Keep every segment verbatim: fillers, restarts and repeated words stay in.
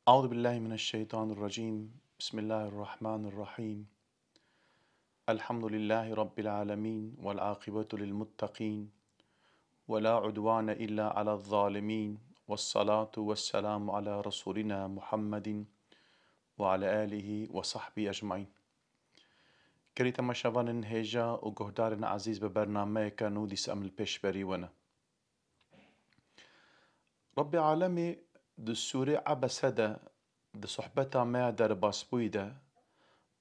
أعوذ بالله من الشيطان الرجيم. بسم الله الرحمن الرحيم. الحمد لله رب العالمين، والعاقبة للمتقين، ولا عدوان إلا على الظالمين، والصلاة والسلام على رسولنا محمد وعلى آله وصحبه أجمعين. Gelî temaşevanên hêja û guhdarên ezîz, bi bernameyeke nû dîsa em li pêşberî we ne. Rebbê Alemê di sûrê Ebese de, di sohbeta me ya derbasbûyî de,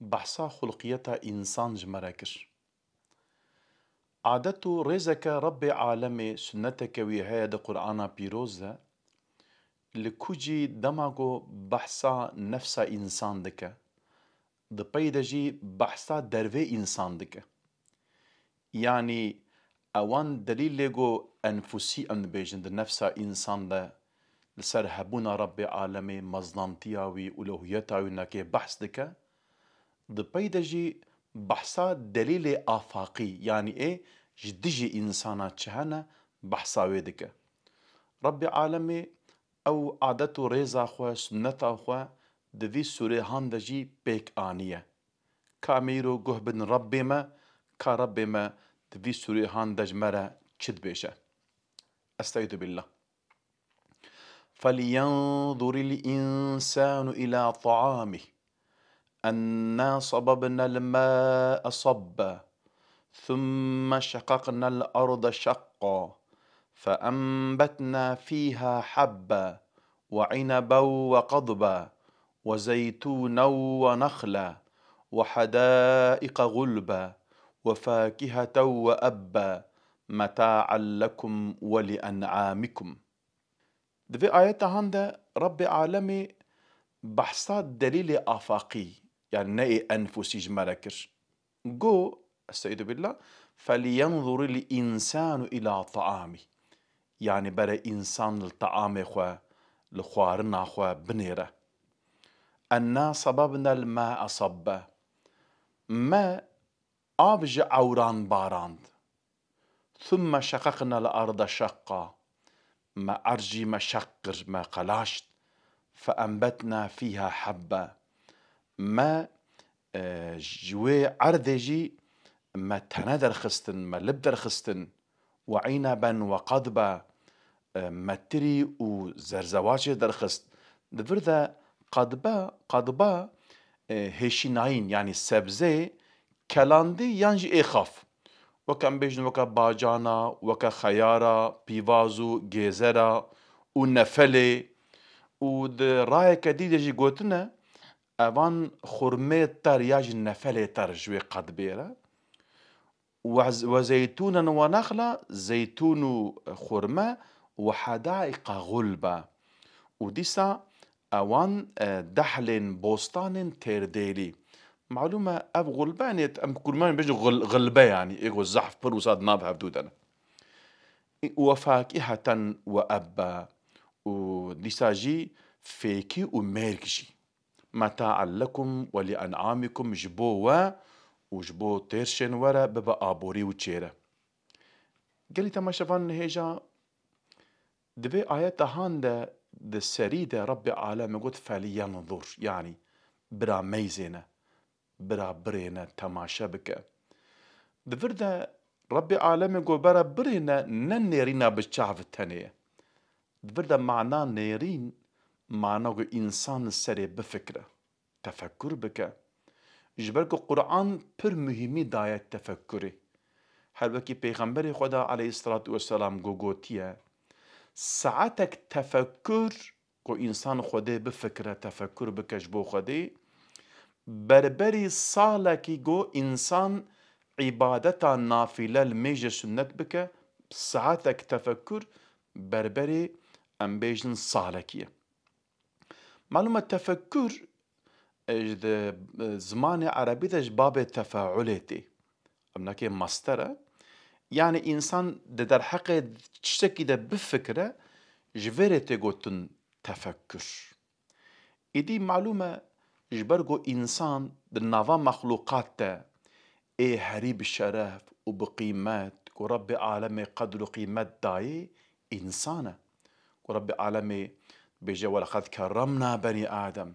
behsa xulqiyeta însan ji me re kir. Adet û rêzeke Rebbê Alemê, sunneteke wî heye di Qur'ana Pîroz de, li ku jî dema ku behsa nefsa însan dike, di pey de jî behsa dervê însan dike. Yanî ewan delîlê ku enfusî em dibêjin di nefsa însan de li ser hebûna Rebbê Alemê, mezinantiya wî, uluhiyeta wî nekê behs dike, di pey de jî behsa delîlê afaqî, yanî ê ji dijî însana çi hene, behsa wê dike. Rebbê Alemê ew adet û rêza xwe, sunneta xwe di vî sûrê han de jî pêk aniye. Ka me îro guh bidin Rebbê me, ka Rebbê me di vî sûrê han de ji me re çi dibêje. Estaizu billah. فلينظر الإنسان إلى طعامه أنا صببنا الماء صبا ثم شققنا الأرض شقا فأنبتنا فيها حبا وعنبا وقضبا وزيتونا ونخلا وحدائق غلبا وفاكهة وأبا متاعا لكم ولأنعامكم. Di vê ayeta han de Rebbê Alemê behsa delîlê afaqî, yani ne ê enfusî ji me re kir. Go, Estaizu billah, فلينظر الإنسان إلى طعامه. Yani bere însan li taamê xwe, li xwarina xwe binêre. أنا صببنا الماء صبا. Me av ji ewran barand. ثم شققنا الأرض شقا. Me erd jî me şeq kir, me qelaşt. فأنبتنا فيها حبا. Me, e, ji wê erdê jî me tene derxistin, me lib derxistin. وعنبا وقضبا. E, me tirî û zerzewaçê derxist. Di vir de qadbe, qadba, e, hêşînayîn, yanî sebzeyê kelandî yan jî ê xaf. Weke em bêjin, weke bacana, weke xeyara, pîvaz û gêzera û nefelê û di rayeke dî de jî gotine, evan xurmê ter ya jî nefelê ter ji wê qadbê re. وز-، وزيتونا ونخلا، zeytûn û xurme, وحدائق غلبا. Û dîsa ewan, e, dehlên bostanên têrdêlî. Malûm e, ev xulbe, yanî em kurmanî bêjin xul-, xilbe, yanî ê ku zehf pir wisa di nav hevdû de ne. وفاكهة وأبا. Û dîsa jî fêkî û mêrg jî. متاعا لكم ولأنعامكم، ji bo we û ji bo têrşên we re bibe aborî û çêre. Gelî temaşevan hêja, di vê ayeta han de, di serî de Rebbê Alemê got, "Felyenzur", yanî bira meyzêne, bira birêne, temaşe bike. Di vir de Rebbê Alemê got, "Bira birêne", ne nêrîna bi çav tenê ye. Di vir de mana nêrîn, mana ku însan li serê bifikire, tefekkur bike. Ji ber ku Quran pir muhîmî daye tefekkurê. Her wekî Pêxemberê Xweda aleyhisselatu vesselam ku gotiye, saetek tefekkur ku însan Xwedê bifikire, tefekkur bike ji bo Xwedê, berberî salekî ku însan îbadeta nafîle li mêjê sunnet bike, saetek tefekkur berberî, em bêjin, salekî ye. Malûm e, tefekkur, e, ji di, e, zimanê erebî de ji babê tefaulê tê. Em nake master e. Yanî însan di derheqê tiştekî de bifikire, ji vê rê tê gotin tefekkur. Îdî malûm e, ji ber ku însan di nava mexlûqat de ê herî bi şeref û bi qîmet, ku Rebbê Alemê qedr û qîmet dayê, însan e. Ku Rebbê Alemê Bêje, "Weleqed kerremna benî Adem."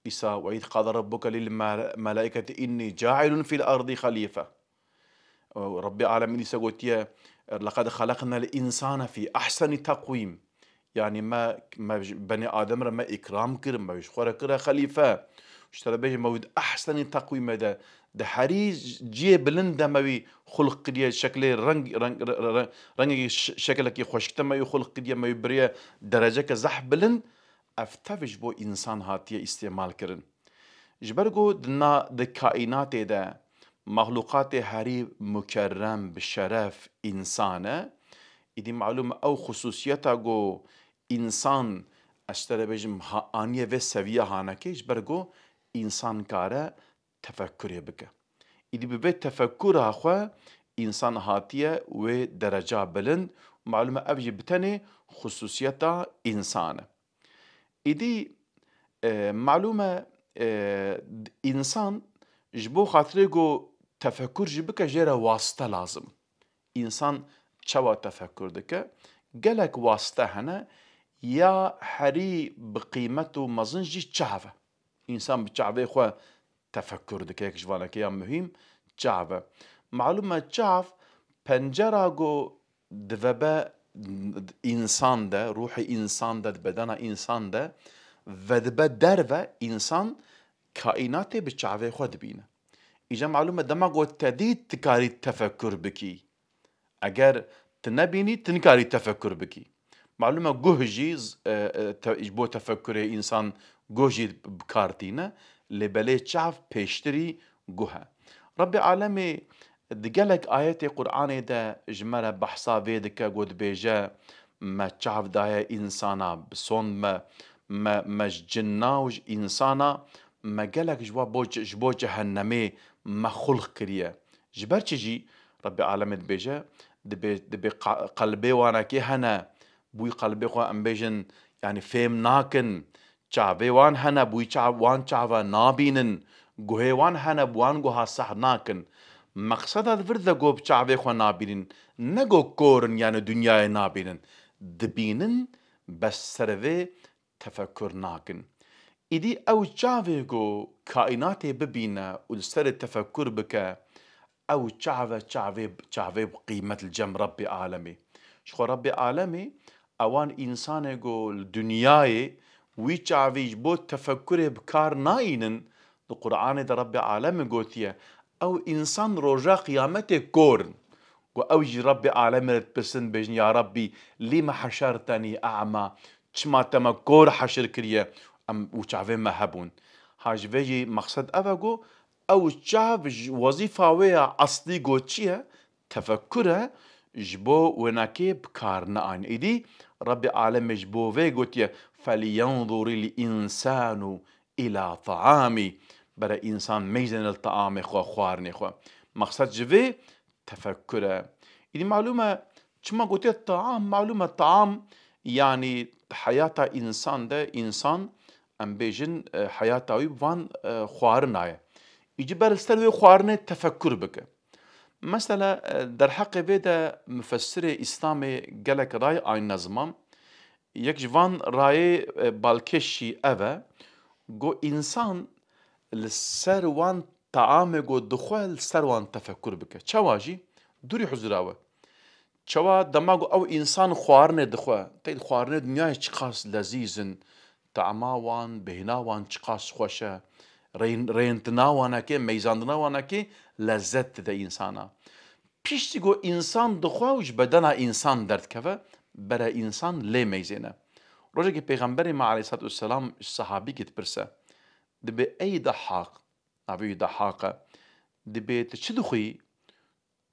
Îsa, "Ve îz qale rabbuke lil mela-, melaîketi înnî caîlun fil erdî xelîfe." Û Rebbê Alemîn îsa gotiye, "Leqed xeleqnel însane fî ehsenî teqwîm." Yanî me, me ji benî Adem re me îkram kir, me ji xwe re kire xelîfe. Ji te re bêje, me wî di ehsenî teqwîme de, di herî ciyê bilind de me wî xulq kiriye, şeklê reng, reng, re-, re-, re-, rengekî ş-, şekilekî xweşik de me wî xulq kiriye, me wî biriye dereceke zehf bilind. Ev tev ji bo însan hatiye îstêmal kirin. Ji ber ku di na, di kaînatê de mexlûqatê herî mukerrem, bi şeref însan e, îdî malûm e ew xusûsiyeta ku însan, ez ji te re bêjim, ha, aniye vê seviya hanekê, ji ber ku însan kare tefekkurê bike. Îdî bi vê tefekkura xwe însan hatiye wê dereca bilind, malûm e ev jî bi tenê xusûsiyeta însan e. Îdî, e, malûm e, e, însan ji bo xatirê ku tefekkur jî bike, jê re waste lazim. Însan çawa tefekkur dike? Gelek waste hene, ya herî bi qîmet û mezin jî çav e. Însan bi çavê xwe tefekkur dike, yek ji vanekê ya muhîm çav e. Malûm e çav pencera ku divebe însan de, ruhê însan de, di bedena însan de vedibe derve, însan kaînatê bi çavê xwe dibîne. Îja malûm e dema ku te dît dikarî tefekkur bikî. Eger tu nebînî, tu nikarî tefekkur bikî. Malûm e guh jî z-, e, e, te-, ji bo tefekkurê însan guh jî bi kar tîne, lê belê çav pêştirî guh e. Rebbê Alemê di gelek ayetê Qur'anê de ji me re behsa vê dike, ku dibêje, "Me çav daye însana, bi sond me, me, me ji cinna û ji însana, me gelek ji wa bo ce-, ji bo cehennemê me xulq kiriye." Ji ber çi jî? Rebbê Alemê dibêje, dibê, dibê qa-, qelbê wanekê hene, bûyî qelbê xwe em bêjin, yanî fêm nakin, çavê wan hene, bûyî ça-, wan çava nabînin, guhê wan hene, bi wan guha seh nakin. Meqseda di vir de ku bi çavê xwe nabînin, ne ku kor in, yanî dinyayê nabînin. Dibînin, bes ser vê tefekkur nakin. Îdî ew çavê ku kaînatê bibîne û li serê tefekkur bike, ew çav e, çavê, çavê bi qîmet li cem Rebbê Alemê. Ji xwe Rebbê Alemê ewan însanê ku li dinyayê wî çavî ji bo tefekkurê bi kar naînin, di Qur'anê de Rebbê Alemê gotiye, ew însan roja qiyametê kor in. Ku ew jî Rebbê Alemê re dipirsin, bêjin, "Ya Rebbî, lîme heşertenî e'ma, çima te me kor heşir kiriye, em û çavê me hebûn." Ha ji vê jî meqsed ev e ku ew çav ji wezîfa wê ya eslî ku çi ye? Tefekkur e, ji bo wênakê bi kar neanî. Îdî Rebbê Alemê ji bo vê gotiye, "Felyenzuril însanu îlâ taamî." Bere însan meyzêne li taamê xwe, xwarinê xwe. Maqsed ji vê tefekkur e. Îdî malûm e, çima gotiye taam? Malûm e, taam, yanî heyata însan de, însan, em bêjin, e, heyata wî bi van, e, xwarina ye. Îdî ber li ser wê xwarinê tefekkur bike. Mesela, e, derheqê vê de mufessirê Îslamê gelek ray anîne ziman. Yek ji van rayê, e, balkêş jî ev e, ku însan li ser wan taamê ku dixwe, li ser wan tefekkur bike. Çawa jî? Dûrî huzura we. Çawa dema ku ew însan xwarinê dixwe, tey xwarinê dinyayê çiqas lezîz in, taama wan, bêhna wan çiqas xweş e, rêyn-, rêyntina wanekê, meyzandina wanekê lezzet dide însana. Piştî ku însan dixwe û ji bedena însan derdikeve, bere însan lê meyzêne. Rojekê Pêxemberê me aleyhissalatu vesselam ji sehabîkê dipirse, dibê, "Ey Dehhaq", navê wî Dehhaq e, dibê, "Tu çi dixwî?"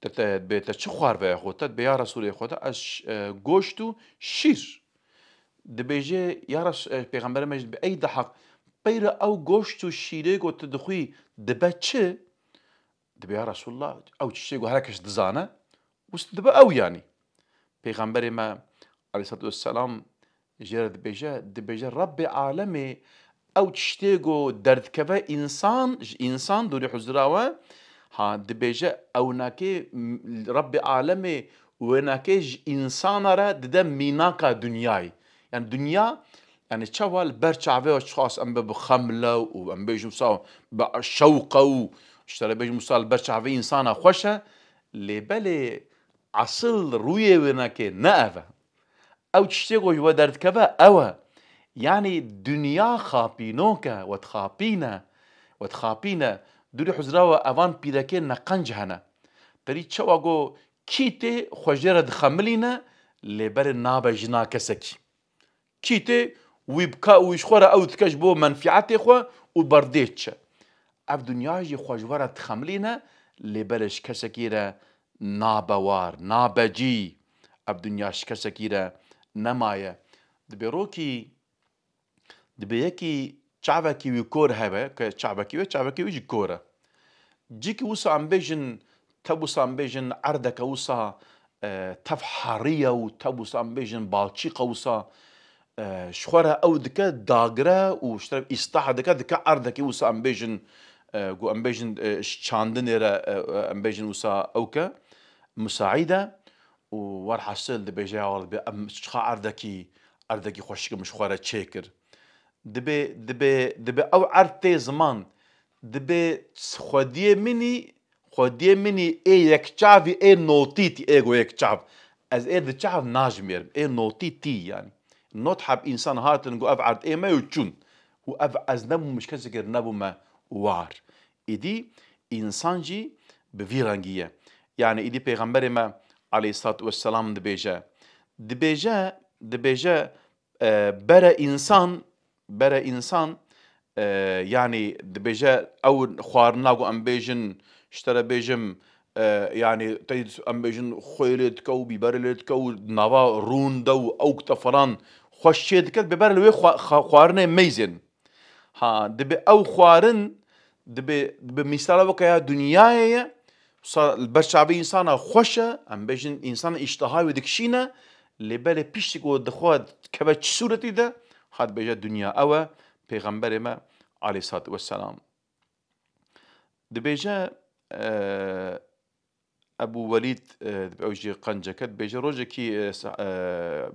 Te, te, dibê, "Te çi xwar veye xwe te?" Dibê, "Ya Resûlê Xweda, ez, e, goşt û şîr." Dibêje, ya Res-, e, Pêxemberê me jî dibê, "Ey Dehhaq, peyre ew goşt û şîrê ku tu dixwî dibe çi?" Dibê, "Ya Resulallah, ew tiştê ku her kes dizane, wist dibe ew yanî." Pêxemberê me aleyhissalatu vesselam jê re dibêje, dibêje, Rebbê alemê ew tiştê ku derdikeve însan, ji însan dûrî huzura we, ha, dibêje, ewnakê, m-, Rebbê alemê wênakê ji însana re dide mînaka dinyayê. Yani dinya Yani çawa li ber çavê we çiqas em bi, bi xemle û em bêjin wisa bi şewqe û ji te re bêjin wisa li ber çavê însana xweş e, lê belê esil rûyê wênekê ne ev e. Ew tiştê ku ji we derdikeve ew e. Yanî dinya xapînok e, we dixapîne, we dixapîne. Dûrî huzra we evan pîrekê neqenc hene. Te dî çawa got kî tê xwe jê re dixemilîne, lê belê nabe jina kesekî. Kî tê wî bika û ji xwe re ew dike ji bo menfîetê xwe û berdê diçe. Ev dinya jî xwe ji we re dixemilîne, lê belê ji kesekî re nabe war, nabe cî. Ev dinya ji kesekî re nemaye. Dibê rokî, dibê yekî çavekî wî kor hebe, ke çavekî wê, çavekî wî jî kor e. Cîkî wisa em bêjin, tev wisa em bêjin erdeke wisa, e, tev herî ye û tev wisa em bêjin balçîqe wisa, e, ji xwe re ew dike dagire û ji te re îstah dike, dike erdekî wisa em bêjin, e, ku em bêjin, e, ji çandinê re, e, e, em bêjin wisa ew ke, musaîd e û werhasil dibêje ya dibê em çiqa erdekî, erdekî xweşik im ji xwe re çêkir. Dibê, dibê, dibê ew erd tê ziman, dibê xwediyê min î, xwediyê min î ê yekçavî ê notî tî, ê go yekçav. Ez ê di çav najmêrim, ê notî tî yanî. Not heb însan hatin got ev erd ê me û çûn. Û ev ez nebûm ji kesekî re nebûme war. Îdî însan jî bi vî rengî ye. Yanî îdî pêxemberê me aleyhissalatu vesselam dibêje, dibêje, dibêje, e, bere însan, bere însan, e, yanî dibêje ew xwarina ku em bêjin, ji te re bêjim, e, yanî te em bêjin xwê lê dike û bîberê lê dike û nava rûn de û ew kite falan xweş çê dike, dibê bere li wê xwa-, xa-, xwarinê meyzên. Ha, dibê ew xwarin, dibê, dibê mîsala weke ya dinyayê ye, wisa li ber çavê însana xweş e, em bêjin însan îşteha wê dikişîne, lê belê piştî ku dixwe dikeve çi sûretî de, ha dibêje dinya ew e, pêxemberê me aleyhissalatu vesselam. Dibêje, e, Ebû Welîd, e, ew jî qenceke, dibêje rojekî, e, sa-, e,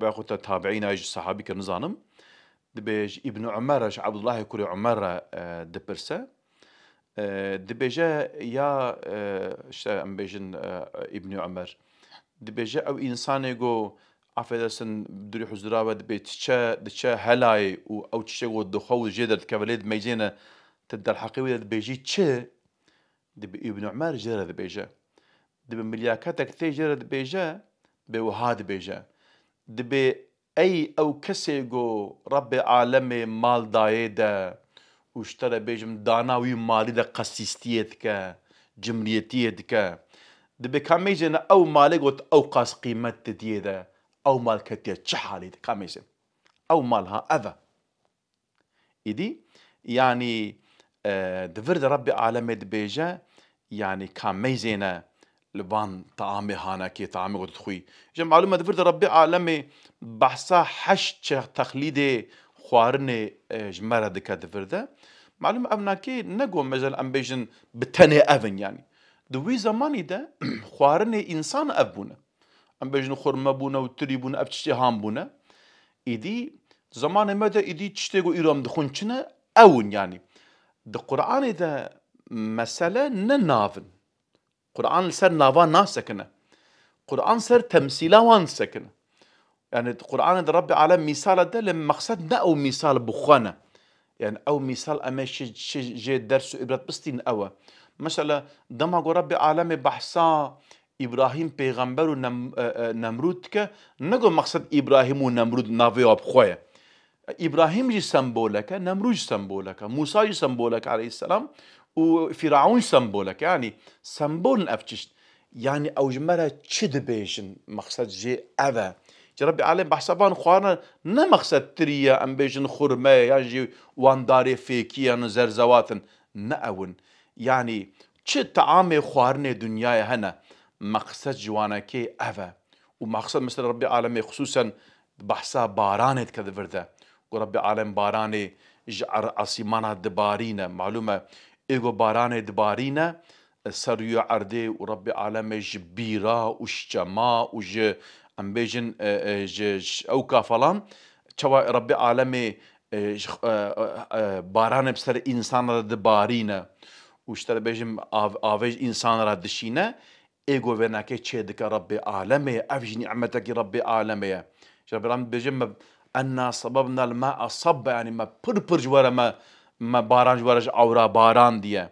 vexwe te tabiîna ji sahabî kir nizanim. Dibê ji Îbn Umer re, ji Ebdullahê kurê Umer re, e, dipirse. E, dibêje ya, e, işte em bêjin, e, Îbn Umer. Dibêje ew însanê go, affedersin, dûrî huzura we dibê diçe, diçe helayê û ew tiştê go dixwe û jê derdikeve lê dimeyzêne, te derheqê wê de dibêjî çi? Dibê Îbn Umer jê re dibêje. Dibê milyaketek tê jê re dibêje, dibê wiha dibêje. Dibê ey ew kesê go Rebbê alemê mal dayê de û ji te re bêjim dana wî malî de qesîstiyê dike, cimriyetiyê dike. Dibê ka mêzêne ew malê got ew qas qîmet didiyê de, ew mal ketiye çi halî de ka mêzên. Ew mal ha ev e. Îdî, yanî, e, di vir de Rebbê alemê dibêje, yanî ka meyzêne li van taamê hanekê, taamê ku tu dixwî. Ji malûm e di vir de Rebbê alemê behsa heşt çe-, texlîdê xwarinê, e, ji me re dike di vir de. Malûm e ev nakê ne go mesela em bêjin bi tenê ev in yanî. Di wî zemanî de xwarinê însan ev bûne. Em bêjin xurme bûne û tirî bûne, ev tiştê han bûne. Îdî zemanê me de îdî tiştê ku îro em dixwin çi ne, ew in yanî. Di Qur'anê de mesele ne nav in. Qur'an li ser nava nasekine. Qur'an ser temsîla wan disekine. Yani Qur'anê de Rebbê alem mîsala de lê meqsed ne ew mîsal bi xwe ne. Yani ew mîsal em ê şi-, şi-, jê ders û îbret bistîn ew e. Mesela dema ku Rebbê alemê behsa Îbrahîm pêxember û Nem-, e, e, Nemrûd dike, ne ku meqsed Îbrahîm û Nemrûd navê wa bi xwe ye. Îbrahîm jî sembolek e, Nemrûd jî sembolek e, Mûsa jî sembolek e aleyhisselam û Fîraûn jî sembolek e. Yanî sembol in ev tişt. Yanî ew ji me re çi dibêjin? Mexsed jê ev e. Ji Rebbê alem behsa van xwarina ne mexsed tirî ye, em bêjin xurme ye, yan jî wan darê fêkî yan zerzewat in. Ne ew in. Yanî çi taamê xwarinê dinyayê hene, mexsed ji wanekê ev e. Û mexsed mesela Rebbê alemê xisûsen behsa baranê dike di vir de. Ku Rebbê alem baranê ji er-, esîmana dibarîne. Malûm e, ê ku baranê dibarîne, ser rûyê erdê û Rebbê alemê ji bîra û ji çema û ji, em bêjin, e, e, ji, ji ewka falan, çawa Rebbê Alemê, e, ji, e, e, e, baranê bi ser însanan re dibarîne û ji te re bêjim av-, avê ji însanan re dişîne, ê ku vênekê çêdike Rebbê Alemê ye, ev jî nîmetekî Rebbê Alemê ye. Ji Rebbê Alemê dibêje me, "Enna sebebnel ma'e sabba", yanî me pir pir ji we re me, me baran ji we re ji ewra barandiye.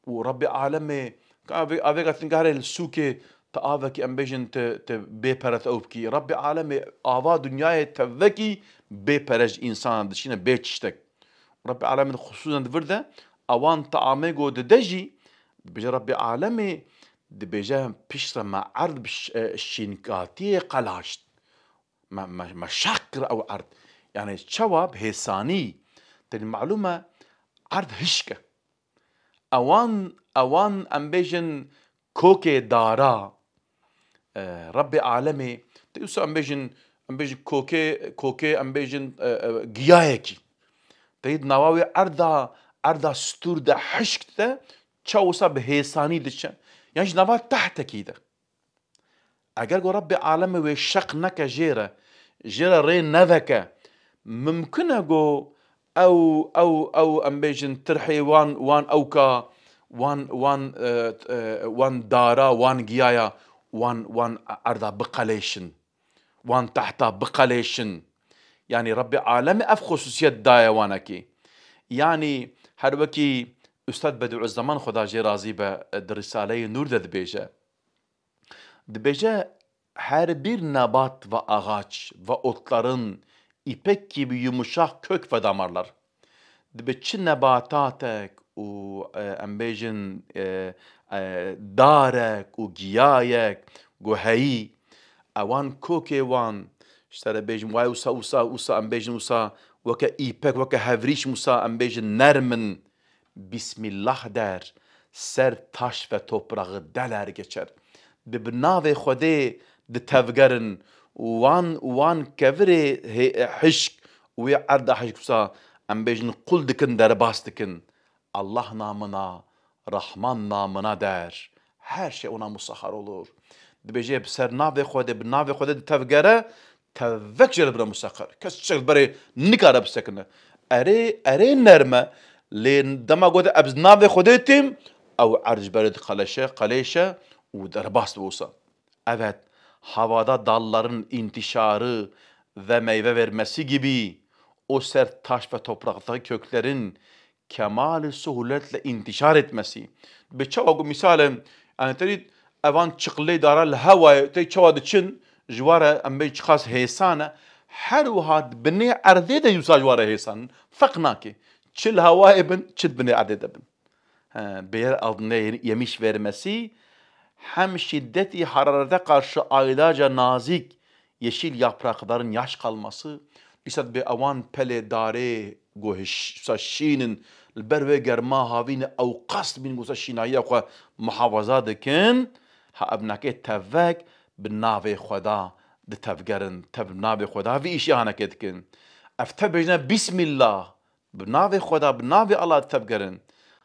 Û Rebbê Alemê, ka vê, avêka tu nigare li sûkê, tu avekî em bêjin tu, tu bê pere tu ew bikî. Rebbê Alemê ava dinyayê tevekî bê pere ji însanan dişîne, bê tiştek. Rebbê Alemê xusûsen di vir de, ewan taamê ku dide jî, dibêje Rebbê Alemê, dibêje piştre me erd bi ş-, e, şînkatiyê qelaşt. Me, me, me şaq kir ew erd. Yanî çawa bi hêsanî. Tenê malûm e erd hişk e. Ewan, ewan em bêjin kokê dara, e, Rebbê Alemê, te wisa em bêjin, em bêjin kokê, kokê em bêjin, e, e, giyayekî. Te di nava wê erda, erda stûr de hişk de, çawa wisa bi hêsanî diçe. Yan ji nava tehtekî de. Eger ku Rebbê Alemê wê şeq neke jê re, jê re rê neveke, mimkun e ku ew, ew, ew em bêjin tirhê wan, wan ewka, wan, wan, e, e, wan dara, wan giyaya, wan, wan erda biqelêşin, wan tehta biqelêşin. Yanî Rebbê Alemê ev xusûsiyet daye wanekê. Yanî her wekî Ustad Bedîuzzeman, Xweda jê razî be, di Risaleyê Nûr de dibêje. Dibêje, "Her bir nebat ve ağaç ve otların ipek gibi yumuşak kök ve damarlar." Dibe çi nebatatek û, e, em bêjin, e, e, darek û giyayek ku heyî, ewan kokê wan, ji te re bêjim, wayê wisa, wisa, wisa, em bêjin wisa, weke îpek, weke hevrîşm wisa, em bêjin nerm in. Bismillah der, ser taş ve toprağı deler geçer. Bi, bi navê Xwedê ditevgerin, wan, wan kevirê hê-, hişk, wê erda hişk wisa, em bêjin qul dikin, derbas dikin. Allah namına, Rahman namına der. Her şey ona musahhar olur. Dibêje bi ser navê Xwedê, bi navê Xwedê ditevgere, tevek jê re bine musexer. Kes çek berê nikare bisekine. Erê, erê nerme, lê dema gote, "Ez navê Xwedê têm", ew erd ji berê diqeleşe, qelêşe û derbas dibe wisa. Evet, havada dalların intişarı ve meyve vermesi gibi o sert taş ve topraktaki köklerin kemal-i suhuletle intişar etmesi. Bi çawa ku misal e, yani te dît evan çiqlê dara li hewayê, tê çawa diçin, ji wa re em bê çiqas hêsan e, her wiha di binê erdê de wisa ji wa re hêsan in. Feq nake. Çi li hewayê bin, çi di binê erdê de bin. He, bêyer aldine yemiş vermesi hem şiddeti hararete karşı aylarca nazik yeşil yaprakların yaş kalması, îsat bê ewan pelê darê ku hiş-, sa şîn in, li ber wê germa havînê ew qas dibîn ku sa şînahiya xwe muhafaza dikin, ha ev nake tevek bi navê Xweda ditevgerin, tev bi navê Xweda vî îşê hanekê dikin. Ev tev bêjine Bismillah. Bi navê Xweda, bi navê Allah tevgerin.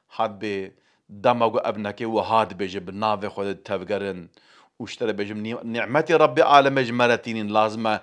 Hat bê dema ku ev neke wiha dibêje, bi navê Xwedê tevgerin. Û ji te re bêjim, nî-, nîmetê Rebbê Alemê ji me re tînîn, lazim e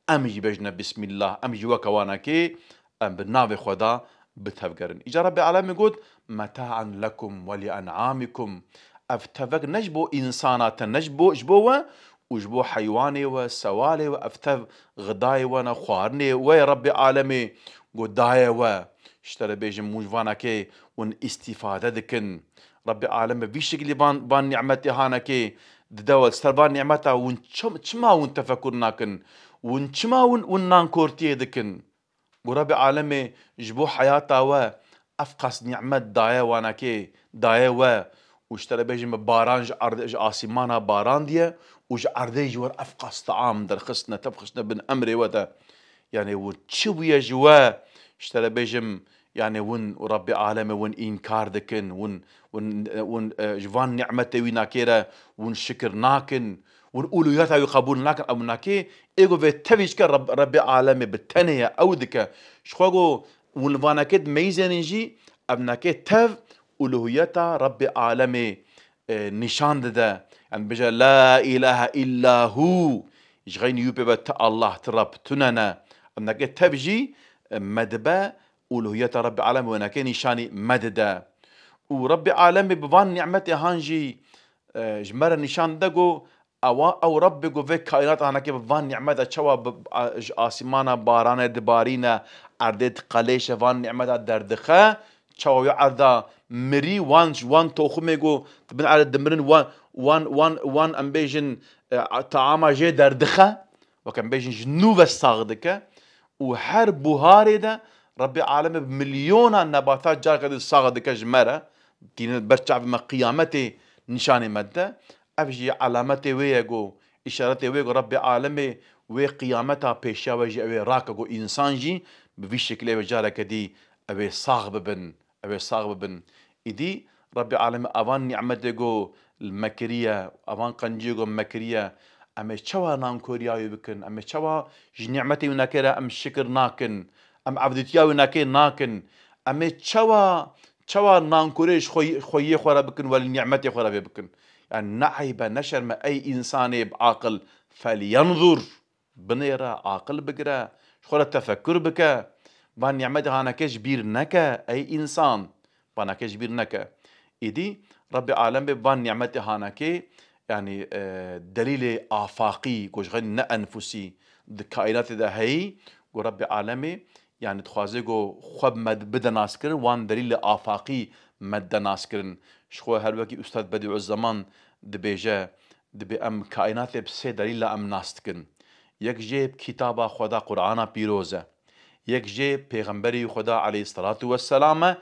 em jî bêjine Bismillah, em jî weke wanekê, em bi navê Xweda bitevgerin. Îca Rebbê Alemê got, "Meta'an lekum ve li en'amikum." Ev tevek ne ji bo însana te, ne ji bo, ji bo we, û ji bo heywanê we, sewalê we, ev tev xidayê we ne, xwarinê we ye Rebbê Alemê ku daye we. Ji te re bêjim, hûn ji vanekê hûn îstîfade dikin. Rebbê Alemê vî şekilî van, van nîmetê hanekê dide we, li ser van nîmeta hûn çi-, çima hûn tefekur nakin? Hûn çima hûn, hûn nankortiyê dikin? Û Rebbê Alemê ji bo heyata we ev qas nîmet daye wanekê, daye we û ji te re bêjim bi baran ji erdê, ji asîmana barandiye û ji erdê ji we re ev qas taam derxistine, tevxistine bin emrê we de. Yanî hûn çi bûye ji we, ji te re bêjim, yanî hûn Rebbê Alemê hûn înkar dikin, hûn, hûn, hûn, e, ji van nîmetê wî nakê re hûn şikir nakin. Hûn uluhiyeta wî qebûl nakin, ew nakê, ê ku vê tevî dike Reb-, Rebbê Alemê bi tenê ye, ew dike. Ji xwe ku hûn li vanekê dimeyîzênin jî, ev nakê tev uluhiyeta Rebbê Alemê, e, nîşan dide. Yani bêje, "La ilahe illa hu." Ji xeynî yû pê ve ti Allah, ti Reb, tune ne. Em neke tev jî, e, me dibe, uluhiyeta Rabbê Alem wê neke nîşanî me dide. Û Rabbê Alemê bi van nîmetê han jî, e, ji me re nîşan dide ku ewa, ew Rabbê ku vê kaînata hanekê bi van nîmeta çawa bi, a, ji asîmana baranê dibarîne, erdê diqelêşe, van nîmeta derdixe, çawa wê erda mirî, wan, wan toxumê ku di bin erdê dimirin, wan, wan, wan, wan em bêjin, e, taama jê derdixe, weke em bêjin ji nû ve sax dike û her buharê de Rabbê Alemê bi milyona nebata careke din sax dike ji me re, tîne ber çavê me qiyametê nîşanê me dide. Ev jî alametê wê ye ku, îşaretê wê ku Rabbê Alemê wê qiyameta pêşiya we jî ew ê rake ku însan jî bi vî şekilê ve careke dî ew ê sax bibin, ew ê sax bibin. Îdî Rabbê Alemê evan nîmetê ku li me kiriye, evan qenciyê ku me kiriye, em ê çawa nankoriya wê bikin? Em ê çawa ji nîmetê wî nekê re em şikir nakin? Em evdîtiya wî nekê nakin? Em ê çawa, çawa nankorê ji xwe, xweyê xwe re bikin, welî nîmetê xwe re vê bikin? Yani ne eybe, ne şerme ey însanê bi aqil, felyanzur, binêre, aqil bigire, ji xwe re tefekur bike. Van nîmetê hanekê ji bîr neke, ey însan. Vanekê ji bîr neke. Îdî Rabbê Alem bê van nîmetê hanekê, yanî, e, delîlê afaqî, ku ji xwe ne enfusî, di kaînatê de heyî, ku Rabbê Alemê, yanî dixwaze ku xwe bi me bide naskirin, wan delîlê afaqî me dide naskirin. Ji xwe her wekî Ustad Bedîuzzeman dibêje, dibê em kaînatê bi sê delîla em nas dikin. Yek jê bi kitaba Xweda Qur'ana pîroz e. Yek jê Pêxemberî Xweda aleyhisselatu vesselam e,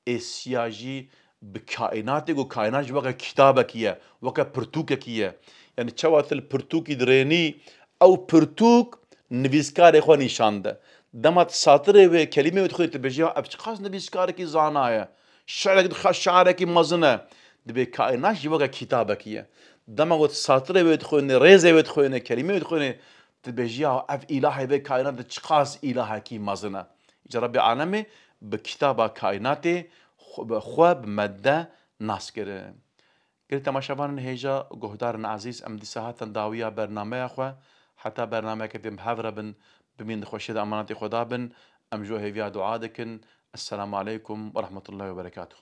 êsiya jî bi kaînatê ku kaînat jî weke kitabekî ye, weke pirtûkekî ye. Yanî çawa tu li pirtûkî dirênî, ew pirtûk nivîskarê xwe nîşan de. Dema tu satirê wê, kelîmê wê dixwînî, tu bêjî, ya ev çiqas nivîskarekî zana ye. Şi'rek dixwe şi'rekî mezin e. Dibê kaînat jî weke kitabekî ye. Dema ku tu satirê wê dixwînî, rêzê wê dixwînî, kelîmê wê dixwînî, tu dibêjî, ya ev îlahê vê kaînatê çiqas îlahekî mezin e. Îca Rabbê Alemê bi kitaba kaînatê xwe, xwe bi me de nas kirin. Gelî temaşevanên hêja, guhdarên ezîz, em dîsa hatin dawiya bernameya xwe. Heta bernameyeke din bi hev re bin, bimîn di xweşiyê de emanetê Xweda bin. Em ji we hêviya dua dikin. Esselamu aleykum ve rahmetullahi ve berekatuhu.